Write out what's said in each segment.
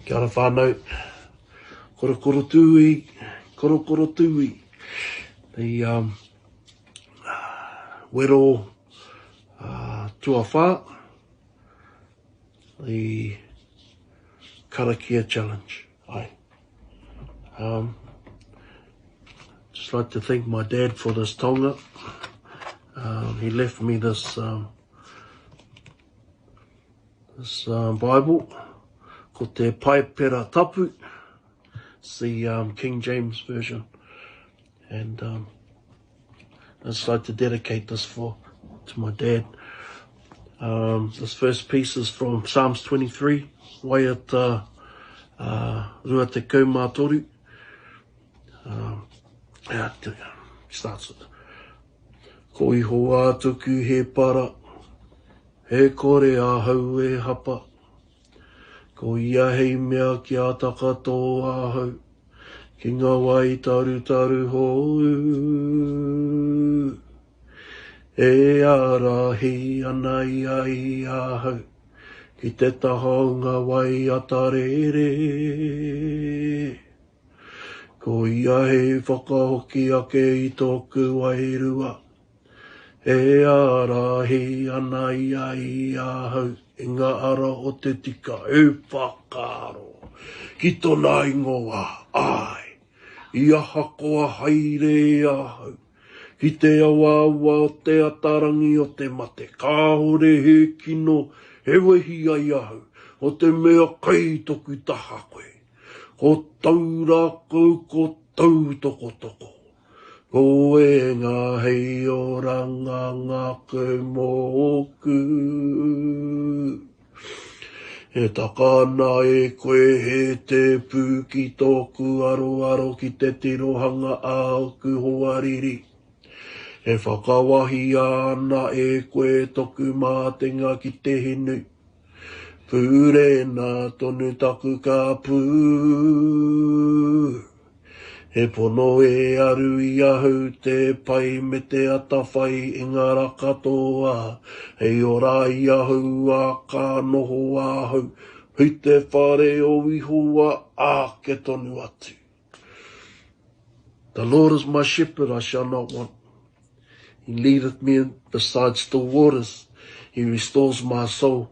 Kia ora whānau. Korokoro tūi, korokoro tūi. The um, wero uh, tuawhā, the karakia challenge. Ai. Um, just like to thank my dad for this taonga. Um, he left me this um, this um, Bible, ko te Paipera Tapu. It's the um, King James Version. And um, I'd just like to dedicate this for to my dad. Um, this first piece is from Psalms 23, waiata uh, rua te kaumātoru. Um, yeah, starts with Ko Ihowa tuku he para, he kore ahau e hapa. Ko ia hei mea kia takato ahau, ki nga wai tarutaru hou. E arahi ana ia i ahau, ki te taha o nga wai atarere. Ko ia hei whakahoki ake i tōku wairua. E ārahi ana ia i ahau i ngā ara o te tika, e whakaaro ki tona ingoa, āe, i ahakoa haere ahau ki te awaawa o te atarangi o te mate, kāore he kino e wehi ai ahau, o te mea kei toku taha koe. Ko tau rākau, ko tau tokotoko. Ko e ngā hei oranga ngākau mōku. E taka ana e koe he tēpu ki tōku aroaro ki te tirohanga a ōku hoariri. E whakawahia ana e koe toku mātenga ki te hinu. Pūrena tonu taku kāpū. He pono e aru i ahau te pai me te atawhai i nga ra katoa, hei ora i ahau a ka noho ahau i te whare o Ihowa ake tonu atu. The Lord is my shepherd, I shall not want. He leadeth me beside still waters. He restores my soul.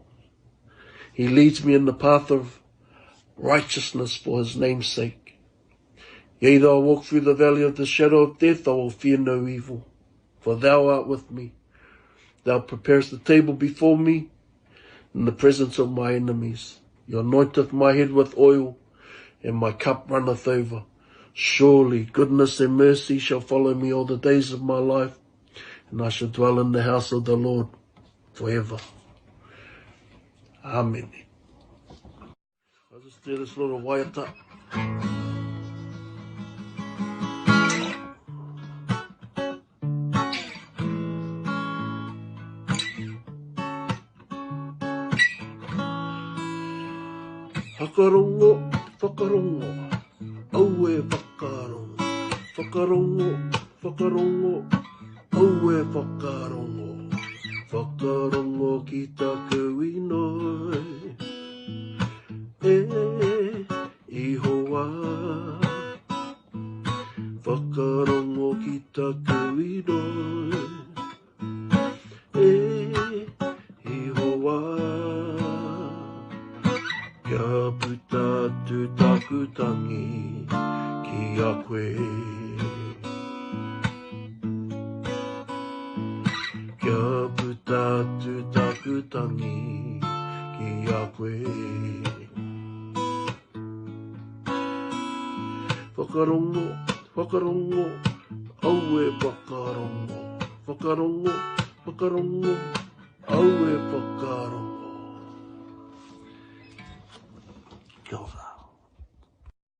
He leads me in the path of righteousness for his name's sake. Yea, though I walk through the valley of the shadow of death, I will fear no evil, for thou art with me. Thou preparest the table before me in the presence of my enemies. You anointeth my head with oil, and my cup runneth over. Surely goodness and mercy shall follow me all the days of my life, and I shall dwell in the house of the Lord forever. Amen. I'll just do this little waiata. Whakarongo, whakarongo, aue whakarongo, whakarongo, whakarongo, aue whakarongo, whakarongo ki taku inoi. E Ihowa, whakarongo ki taku inoi. E Ihowa, kia puta atu taku tangi ki a koe. Kia puta atu taku tangi ki a koe. Whakarongo, whakarongo, aue whakarongo. Whakarongo, whakarongo, aue whakarongo.